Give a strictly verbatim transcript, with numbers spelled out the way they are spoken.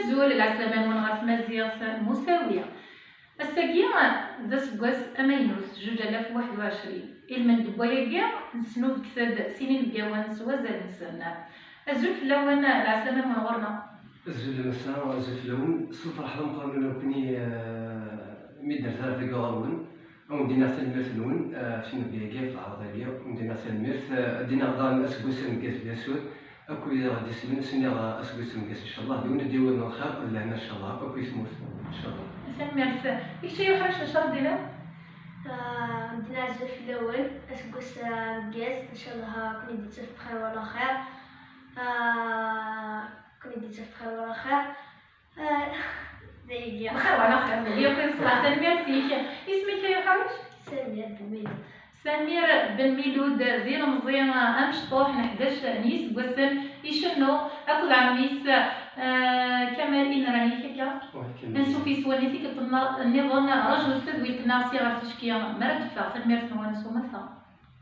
Azul, lɛeslama-nwen ɣer tmaziɣt Musawi. Ass-agi d aseggas amaynut, zuǧ alaf u waḥed u ɛecrin. Ilmend n wayagi, nesnubget-d sin inebgawen s wazal-nsen. Azul fell-awen, lɛeslama-nwen ɣur-neɣ. Azul a massa, azul fell-awen. S lferḥ d ameqqran i nekkni, eh, mi d-nerza ɣef dagi ɣur-wen. Ad wen-d-iniɣ tanemmirt-nwen, eh, ɣef inebgi-agi, ɣef leɛraḍ-agi. Ad wen-d-iniɣ tanemmirt, eh, ad d-iniɣ daɣen aseggas ameggaz fell-awen. Akk wid i ɣ-d-isellen, ad sen-iniɣ aseggas ameggaz, incallah. D win i d-yewwin lxir d lehna, incallah, akk i tmurt, incallah. Tanemmirt. I kečč ay uḥric, d acu ara d-tiniḍ? Ah, medden azul fell-awen, aseggas ameggaz, incallah ad ken-id-ittaf bxir wala xir. Ah, ad ken-id-ittaf bxir wala xir. Ah, d ayagi. Bxir wala xir, d ayagi. Yakk ṣṣeḥ, tanemmirt-ik. Isem-ik ay uḥric? Samir Ben Milud. Samir Ben Milud, d ilemẓi amecṭuḥ n ḥdac n yiseggasen, icennu akked ɛemmi-s, eh, Kamal Imran, yak akka? Wah, Kamal. Ansuf yes-wen i tikkelt nna-, nniḍen, rajut tadwilt-nneɣ si ɣer ticki, mi ara d-teffeɣ. Tanemmirt-nwen s umata.